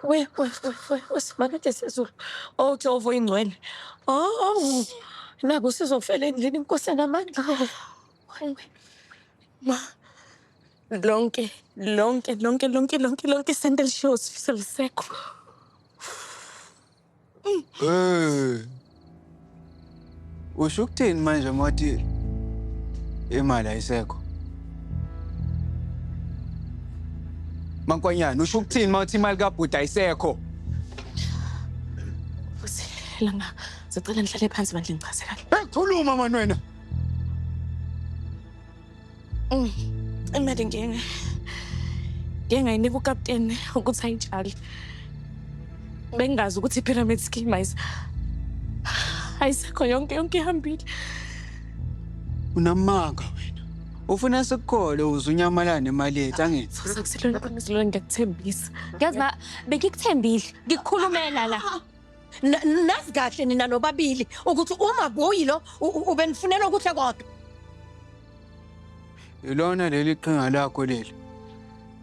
We we we we usimakade sezulu. Oh Jehova oyingcwele. Oh naku sizofela endlini inkosi enamandla. Ma, lonke, lonke, lonke, lonke, lonke, lonke isenti elishiwo uSifiso lisekho. Eh. Usho ukuthini manje mawuthi imali ayisekho? Mankwanyana, usho ukuthini mawuthi imali kabhuti ayisekho? Vusi, langa, sicela nihlale phansi bandla ngichaze kahle. Hey, khuluma mani wena. Imali ngike ngayinika ukapteni ukuthi ayitshale. Bengingazi ukuthi i-pyramid scheme ayisekho yonke yonke ihambile. Unamanga wena. Ufuna sikukholwe uze unyamalale nemali yethu angithi? Futhi akusilona iqiniso lelo ngiyakuthembisa. Yazi ma, bengikuthembile, ngikukhulumela la. Nazi kahle nina nobabili ukuthi uma buyi lo ubenifunela okuhle kodwa. Ilona leli qhinga lakho leli.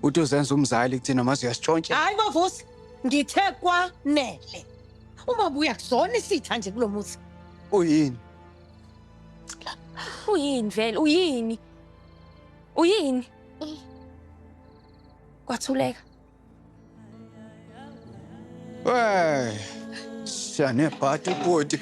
Uthi uzenza umzali kuthina mase uyasitshontsha. Hayi bavusi, ngithe kwanele. Uma buya kuzona isitha nje kulo muzi. Uyini? Uyini vele, uyini? Uyini? Kwathuleka. Wey. Siyanebhadi ubhuti.